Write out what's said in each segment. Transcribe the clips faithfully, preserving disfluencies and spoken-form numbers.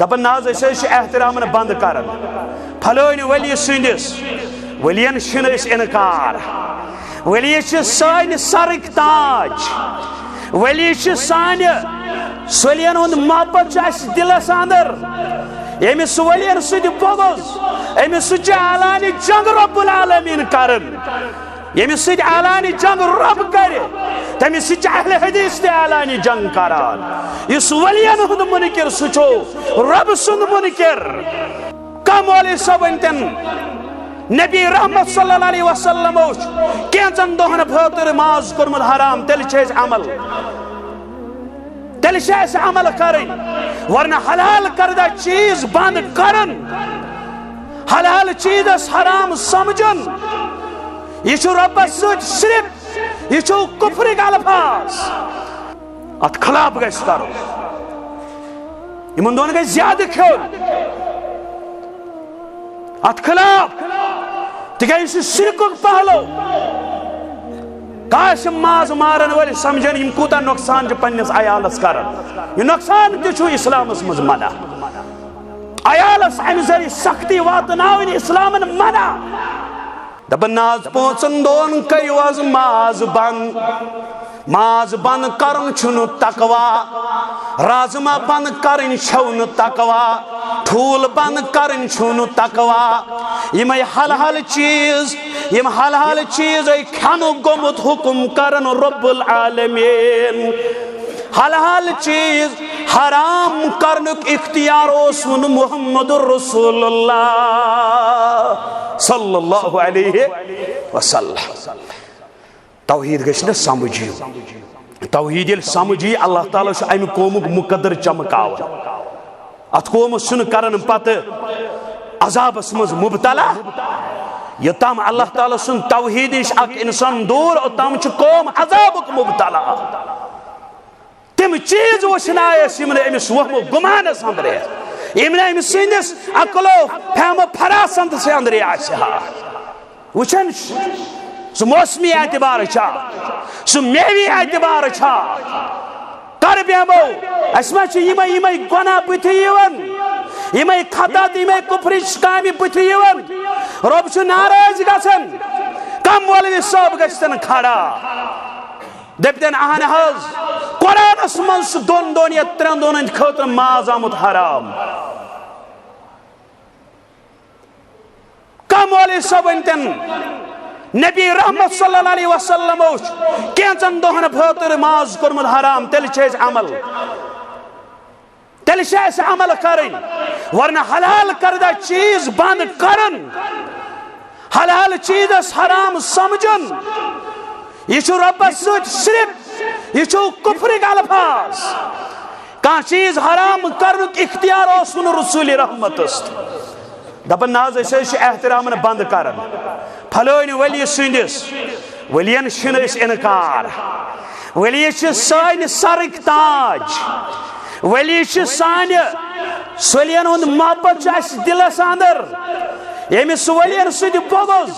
دپان، نہ حظ، أسۍ حظ چھِ احترامن بنٛد کران پھلٲنۍ ولی سٕنٛدِس۔ ولین چھِنہٕ أسۍ انکار۔ ولی چھِ سانہِ سرٕکۍ تاج۔ ولی چھِ سانہِ، سُہ ولین ہُنٛد محبت چھُ اَسہِ دِلس اندر۔ ییٚمِس سُہ ولین سۭتۍ بغض، أمِس سۭتۍ چھِ اعلانِ جنگ رب العالمین کران۔ ییٚمِس سۭتۍ اعلانِ جنگ رب کرِ، تٔمِس سۭتۍ چھِ اہل حدیث تہِ اعلانِ جنگ کران۔ یُس ولین ہُنٛد منکر، سُہ چھُ رب سُنٛد منکر۔ کم مولوی صٲب ؤنۍ تن، نبی رحمت صلی اللہ علیہ وسلم اوس کینٛژن دۄہن بٲطر ماز کوٚرمُت حرام، تیٚلہِ چھِ أسۍ عمل، تیٚلہِ چھِ اَسہِ عمل کَرٕنۍ، ورنہ حلال کردہ چیٖز بنٛد کَرُن، حلال چیٖزس حرام سمجھُن، یہِ چھُ رۄبس سۭتۍ شرک، یہِ چھُ کفرٕکۍ الفاظ۔ اتھ خلاف گژھِ کرُن، یِمن دۄن گژھِ زیادٕ کھیوٚن۔ اتھ خلاف، تِکیازِ یہِ چھُ شرکُک پہلو۔ کاش، یِم ماز مارن وٲلۍ سمجھن، یِم کوٗتاہ نۄقصان چھِ پننِس عیالس کران۔ یہِ نۄقصان تہِ چھُ اسلامس منٛز منع۔ عیالس امہِ ذٔریعہٕ سختی واتناوٕنۍ اسلامن منع۔ دپان، نہ حظ، پانٛژن دۄہن کٔرِو حظ ماز بنٛد۔ ماز بنٛد کرُن چھُنہٕ تقوا، رازما بنٛد کرٕنۍ چھَو نہٕ تقوا، ٹھوٗل بنٛد کرٕنۍ چھُنہٕ تقوا۔ یِمے حلحل چیٖز، یِم حلحل چیٖز کھٮ۪نُک گوٚمُت حُکم کرن رب العالمین۔ حلحل چیٖز حرام کرنُک اختیار اوسُن محمد رسول اللہ صلی اللہ علیہ وسلم۔ توحید گژھِ نہ سمجھ یُن۔ توحید ییٚلہِ سمجھ یی، اللہ تعالیٰ چھُ امہِ قومُک مقدر چمکاوان۔ اتھ قومس چھُنہٕ کران پتہٕ عذابس منٛز مبتلا۔ یوٚتام اللہ تعالیٰ سُنٛد توحید نِش اکھ انسان دوٗر، اوٚتام چھُ قوم عذابُک مبتلا۔ تِم چیٖز وٕچھناوٮ۪س یِم نہٕ أمِس وہمہٕ گُمانس اندرے، یِم نہٕ أمۍ سٕنٛدِس عقل و فہم و فراست سٕے اندرے آسہِ ہا۔ وٕچھان چھِ، سُہ موسمی اعتبار چھا، سُہ میوی اعتبار چھا؟ کر بیمو، اَسہِ ما چھِ یِمے یِمے گۄناہ بٕتھِ یِوان، یِمے خطا تہٕ یِمے کفرٕچ کامہِ بٕتھِ یِوان؟ رۄب چھُ ناراض گژھان۔ کم مولوی صٲب گژھِ تن کھڑا، دٔپتن، اہن حظ، قرآنس منٛز چھُ دۄن دۄہن یا ترٛٮ۪ن دۄہن ہٕنٛدِ خٲطرٕ ماز آمُت حرام۔ کم مولوی صٲب ؤنۍ تن، نبی رحمت صلی اللہ علیہ وسلم اوس کینٛژن دۄہن بٲطر ماز کوٚرمُت حرام، تیٚلہِ چھِ أسۍ عمل، تیٚلہِ چھِ اَسہِ عمل کرٕنۍ، ورنہ حلال کردہ چیٖز بنٛد کرُن، حلال چیٖزس حرام سمجھُن، یہِ چھُ رۄبس سۭتۍ شرک، یہِ چھُ کفرٕکۍ الفاظ۔ کانٛہہ چیٖز حرام کرنُک اختیار اوس نہٕ رسول رحمتس۔ دپان، نہ حظ، أسۍ حظ چھِ احترامن بنٛد کران پھلٲنۍ ولی سٕنٛدِس۔ ولین چھِنہٕ أسۍ انکار۔ ولی چھِ سانہِ سرٕکۍ تاج۔ ولی چھِ سانہِ، سُہ ولین ہُنٛد محبت چھُ اَسہِ دِلس اندر۔ ییٚمِس سُہ ولین سۭتۍ بغض،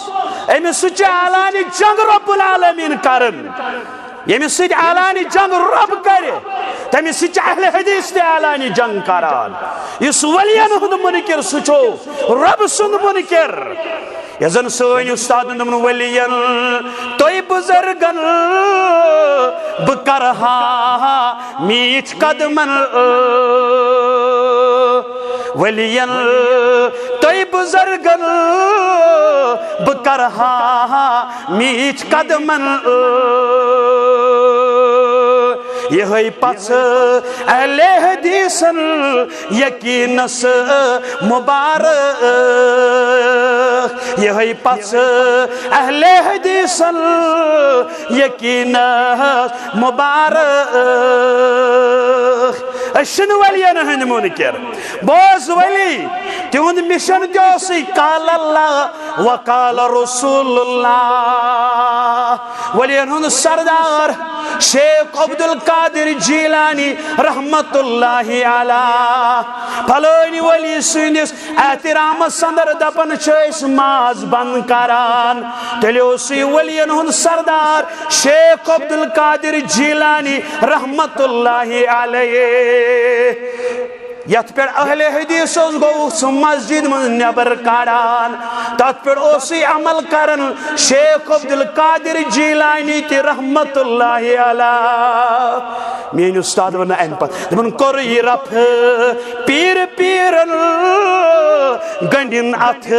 أمِس سۭتۍ چھُ اعلانِ جنگ رب العالمین کران۔ ییٚمِس سۭتۍ اعلانِ جنگ رب کرِ، تٔمِس سۭتۍ چھِ اہل حدیث تہِ اعلانِ جنگ کران۔ یُس ولین ہُنٛد منکر، سُہ چھُ رب سُنٛد منکر۔ یۄس زن سٲنۍ اُستادن دوٚپُن، ولین تۄہہِ بُزرگن بہٕ کرٕ ہا میٖٹھۍ قدمن، ولین تۄہہِ بُزرگن بہٕ کرٕ ہا میٖٹھۍ قدمن۔ یِہوٚے پژھ اہل حدیثن یقینس مبارک، یِہوٚے پژھ اہل حدیثن یقینس مبارک۔ أسۍ چھِنہٕ ولین ہٕنٛدۍ منکر، بوز ولی، تِہُنٛد مِشن تہِ اوسُے قال اللہ وقال رسول اللہ۔ ولین ہُنٛد سردار شیخ عبدالقادر جیلانی رحمت اللہ علیہ، پھلٲنۍ ولی سٕنٛدِس احترامس اندر دپان چھِ أسۍ ماز بنٛد کران، تیٚلہِ اوسُے ولین ہُنٛد سردار شیخ عبدالقادر جیلانی رحمت اللہ علیہ۔ یتھ پٮ۪ٹھ اہل حدیث اوس، گوٚو سُہ مسجد منٛز نٮ۪بر کڑان، تتھ پٮ۪ٹھ اوسُے عمل کران شیخ عبدالقادر جیلانی تہِ رحمت اللہ علیہ۔ میٲنۍ استاد ونان امہِ پتہٕ، دپان، کوٚر یہِ رفع پیر پیرن گنڈین اتھ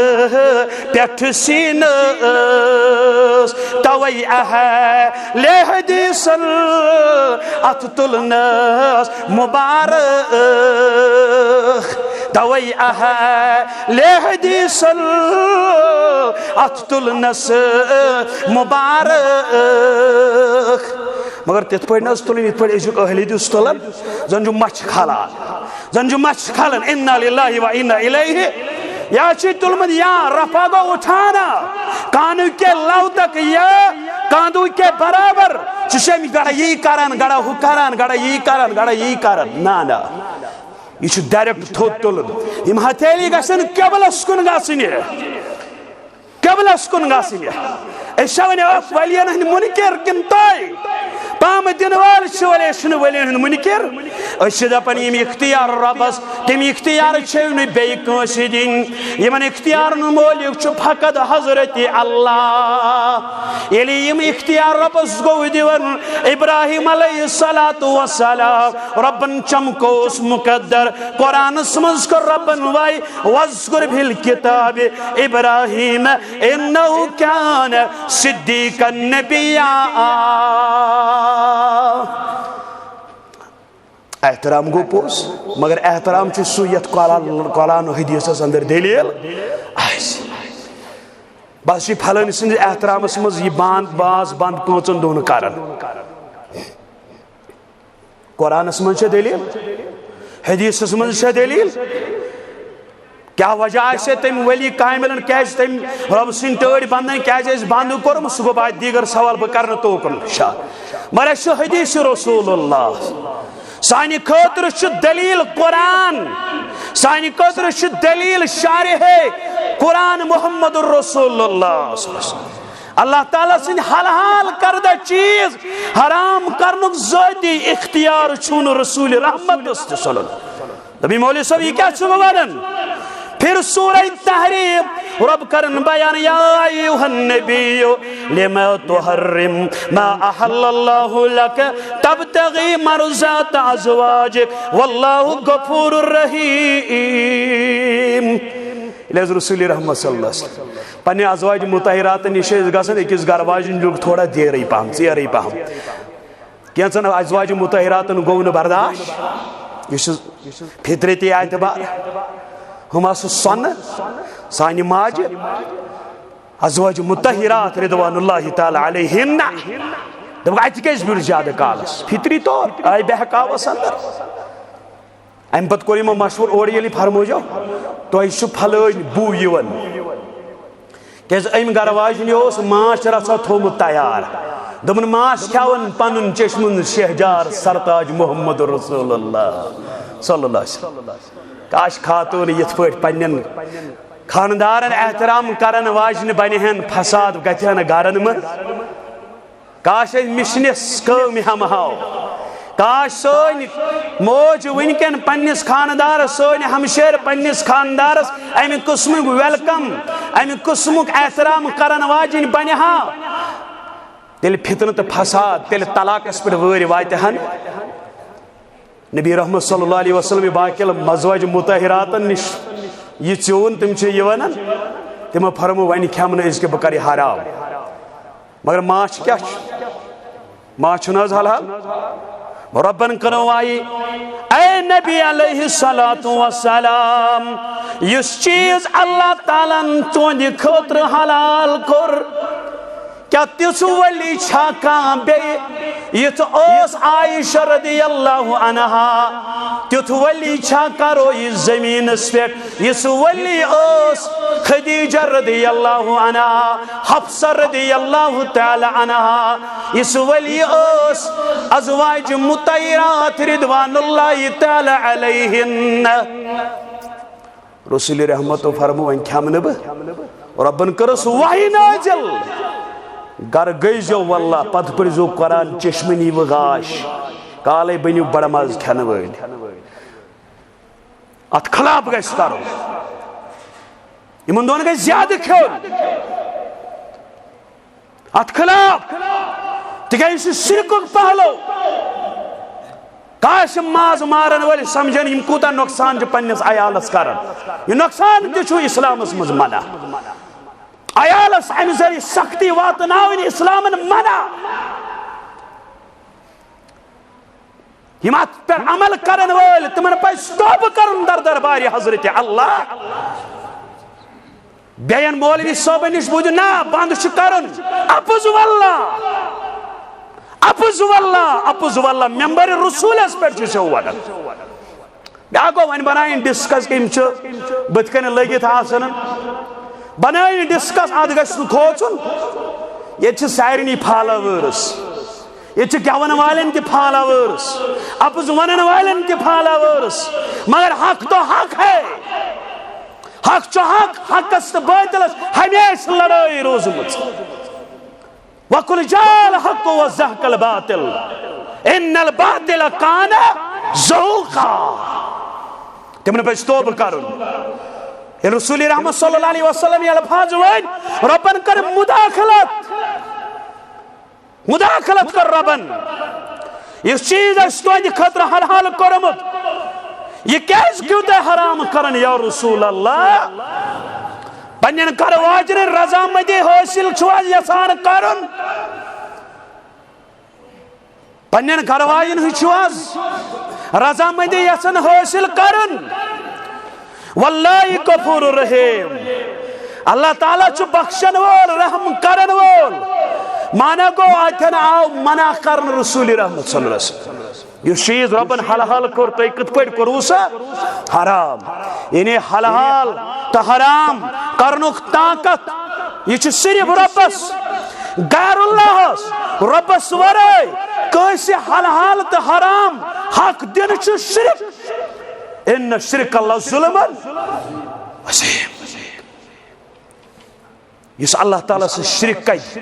پٮ۪ٹھ سینس، توے اہل حدیثن اتھ تُلنس مبارک، توے اہل حدیثن اتھ تُلنس مبارک۔ مگر تِتھ پٲٹھۍ نہ حظ تُلٕنۍ، یِتھ پٲٹھۍ أزیُک اہل حدیث تُلان، زن چھُ مچھِ کھلان، زن چھُ مچھِ کھلان۔ انا للہ و انا الیہ۔ یا چھُ تُلمُت، یا رفع گوٚو اٹھانا، کانو کے لو تک یا کاندو کے برابر۔ سُہ چھُ أمِس گڑا یی کران، گڑا ہُہ کران، گڑا یی کران، گڑا یی کران۔ نہ، نہ۔ یہِ چھُ ڈائریکٹ تھوٚد تُلُن۔ یِم ہتھیلی گژھن قبلس کُن گژھٕنہِ۔ قبلس کُن گژھٕنہِ۔ أسۍ چھا وۄنۍ اکھ ولین ہٕنٛدۍ مُنکِر کِنہٕ تُہۍ؟ پامہٕ دِنہٕ وٲلۍ چھِ، ولے أسۍ چھِنہٕ ولین ہٕنٛدۍ مُنکِر۔ أسۍ چھِ دپان، یِم اختیار رۄبس، تِم اختیار چھِو نہٕ بیٚیہِ کٲنٛسہِ دِنۍ۔ یِمن اختیارن مٲلِک چھُ فقط حضرت اللہ۔ ییٚلہِ یِم اختیار رۄبس گوٚو دِوان، ابراہیم علیہ الصلوۃ والسلام، رۄبن چمکوس مقدر۔ قرآنس منٛز کوٚر رۄبن وحی، واذکر فی الکتاب ابراہیم انہ کان صدیقا نبیا۔ احترام گوٚو پوٚز، مگر احترام چھُ سُہ یتھ قرآن، قرآن و حدیثس اندر دلیل آسہِ۔ بس چھِ پھلٲنۍ سٕنٛدِس احترامس منٛز یہِ بند، باز بند پانٛژن دۄہن کران۔ قرآنس منٛز چھےٚ دلیل، حدیثس منٛز چھےٚ دلیل۔ کیٛاہ وجہ آسہِ تٔمۍ ولی کاملن، کیٛازِ تٔمۍ رۄب سٕنٛدۍ ٹٲٹھۍ بندن کیٛازِ آسہِ بند کوٚرمُت؟ سُہ گوٚو بعد دیٖگر سوال، بہٕ کرٕ نہٕ توکُن شاہ۔ مگر اَسہِ چھُ حدیث رسول اللہ، سانہِ خٲطرٕ چھُ دلیل قرآن، سانہِ خٲطرٕ چھُ دلیل شارح قرآن محمد رسول اللہ۔ اللہ تعالیٰ سٕنٛدۍ حلال کردہ چیز حرام کرنُک ذٲتی اختیار چھُنہٕ رسول رحمتس تہِ صلی اللہ علیہ وسلم۔ دوٚپُن، مولوی صٲب، یہِ کیٛاہ چھُکھ وَنان؟ پھر سورہ تحریم، رۄب کرن بیان، یا ایھا النبی لم تحرم ما احل اللہ لک تبتغی مرضات ازواجک واللہ غفور رحیم۔ ییٚلہِ حض رسول رحمت صلی اللہ علیہ وسلم پننہِ ازواج مطہراتن نِش ٲسۍ گژھان، أکِس گرٕ واجنہِ لیوٚکھ تھوڑا دیرٕے پہم، ژیرٕے پہم۔ کینٛژن ازواج مطہراتن گوٚو نہٕ برداش، یہِ چھُ فطرتی اعتبار۔ ہُم آسہٕ سۄنہٕ، سانہِ ماجہِ، ازواج مطہرات رضوان اللہ تعالیٰ علیہن۔ دوٚپُکھ، اتہِ کیٛازِ بیوٗٹھ زیادٕ کالس؟ فطری طور آے بہکاوس اندر۔ امہِ پتہٕ کوٚر یِمو مشورٕ اورٕ ییٚلہِ فرمٲیو، تۄہہِ چھُ پھلٲنۍ بُو یِوان۔ کیٛازِ أمۍ گرٕ واجنہِ اوس ماچھ رژھا تھوٚومُت تیار۔ دوٚپُن، ماچھ کھٮ۪وان پنُن چشمُن شہجار سرتاج محمد رسول اللہ صلی اللہ علیہ وسلم۔ کاش خاتوٗن یِتھ پٲٹھۍ پننٮ۪ن خاندارن احترام کرن واجنہِ بنہِ ہن، فساد گژھِ ہا نہٕ گرن منٛز۔ کاش أسۍ مِشنِس کٲمہِ ہٮ۪مہٕ ہاو۔ کاش سٲنۍ موج وٕنکٮ۪ن پننِس خاندارس، سٲنۍ ہمشیر پننِس خاندارس امہِ قٕسمُک ویلکم، امہِ قٕسمُک احترام کرن واجِنۍ بنہِ ہا۔ تیٚلہِ فتنہٕ تہٕ فساد، تیٚلہِ طلاقس پٮ۪ٹھ وٲرۍ واتہِ ہن۔ نبی رحمت صلی اللہ علیہ وسلم باقی مزواج مطہراتن نِش یہِ ژیوٗن، تِم چھِ یہِ ونان، تِمو فرمو، وۄنۍ کھٮ۪مہٕ نہٕ أزکہِ، بہٕ کرٕ یہِ حرام۔ مگر ماچھ کیٛاہ چھُ؟ ماچھ چھُنہٕ حظ حلال؟ رۄبن کٔرٕن وحی، اے نبی علیہ الصلوۃ والسلام، یُس چیٖز اللہ تعالیٰ ہن تُہنٛدِ خٲطرٕ حلال کوٚر، کیٛاہ تیُتھ ولی چھا کانٛہہ بیٚیہِ؟ یُتھ اوس عائشہ رضی اللہ عنہا، تیُتھ ولی چھا کرو یہِ زمینس پٮ۪ٹھ؟ یُس ولی اوس خدیجہ رضی اللہ عنہا، حفصہ رضی اللہ تعالیٰ عنہا، یُس ولی اوس ازواج مطہرات رضوان اللہ تعالیٰ علیہن۔ رسول رحمت فرمو، وۄنۍ کھٮ۪مہٕ نہٕ بہٕ۔ رۄبن کٔرٕس وحی نازل، گرٕ گٔژھۍزیو واللہ، پتہٕ پٔرۍزیو قرآن، چشمہٕ نیٖوٕ گاش، کالے بٔنِو بڑٕ ماز کھٮ۪نہٕ وٲلۍ۔ اتھ خلاف گژھِ کرُن۔ یِمن دۄن گژھِ زیادٕ کھیوٚن۔ اتھ خلاف، تِکیازِ یہِ چھُ شرکُک پہلو۔ کٲنٛسہِ ماز مارن وٲلۍ سمجھن یِم کوٗتاہ نۄقصان چھِ پننِس عیالس کران۔ یہِ نۄقصان تہِ چھُ اسلامس منٛز منع۔ عیالس امہِ ذٔریعہٕ سختی واتناوٕنۍ اسلامن منع۔ یِم اتھ پٮ۪ٹھ عمل کرن وٲلۍ، تِمن پزِ توبہٕ کرُن در دربارِ حضرت اللہ۔ بیٚین مولوی صٲبن نِش بوٗزِو، نہ، بنٛد چھُ کرُن۔ اپُز واللہ، اپُز واللہ، اپُز واللہ، ممبر رسولس پٮ۪ٹھ چھُ سُہ ونان۔ بیٛاکھ گوٚو، وۄنۍ بناوٕنۍ ڈسکس، یِم چھِ بٕتھِ کنہِ لٔگِتھ آسان۔ بناوٕنۍ ڈسکس، اتھ گژھِ نہٕ کھوژُن۔ ییٚتہِ چھِ سارنٕے فالوٲرٕس۔ ییٚتہِ چھِ گٮ۪وَن والٮ۪ن تہِ فالوٲرٕس، اَپُز وَنَن والٮ۪ن تہِ فالوٲرٕس، مگر حق تو حق ہے۔ حق چھُ حق، حقس تہٕ باطلس ہمیشہِ لڑٲے روٗزمٕژ۔ وقل جاء الحق وزهق الباطل ان الباطل كان زهوقا۔ تِمن پزِ توبہٕ کرُن۔ ییٚلہِ رسول رحمت صلی اللہ علیہ وسلم یہِ الفاظ ؤنۍ، رۄبن کٔر مداخلت۔ مداخلت کٔر رۄبن، یُس چیز اسہِ تُہنٛدِ خٲطرٕ حلال کوٚرمُت، یہِ کیازِ کیو تۄہہِ حرام کران یا رسول اللہ؟ پننٮ۪ن گرٕ واجنٮ۪ن رضامندی حٲصِل چھُو حظ یژھان کرُن؟ پننٮ۪ن گرٕ واجنٮ۪ن ہٕنٛز چھُو حظ رضامندی یژھان حٲصِل کرُن؟ واللہ غفور رحیم۔ اللہ تعالیٰ چھُ بخشن وول، رحم کرن وول۔ معنی گوٚو، اتٮ۪ن آو منع کرنہٕ رسول رحمت صلی اللہ علیہ وسلم۔ یُس چیز رۄبن حلال کوٚر، تۄہہِ کِتھ پٲٹھۍ کوٚروٕ سُہ حرام؟ یعنی حلال تہٕ حرام کرنُک طاقت، یہِ چھُ صرف رۄبس، غیر اللہس، رۄبس ورٲے کٲنٛسہِ حلال تہٕ حرام حق دِنہٕ چھُ شرک۔ ان الشرک لظلم عظیم۔ یُس اللہ تعالیٰ سۭتۍ شرک کرِ،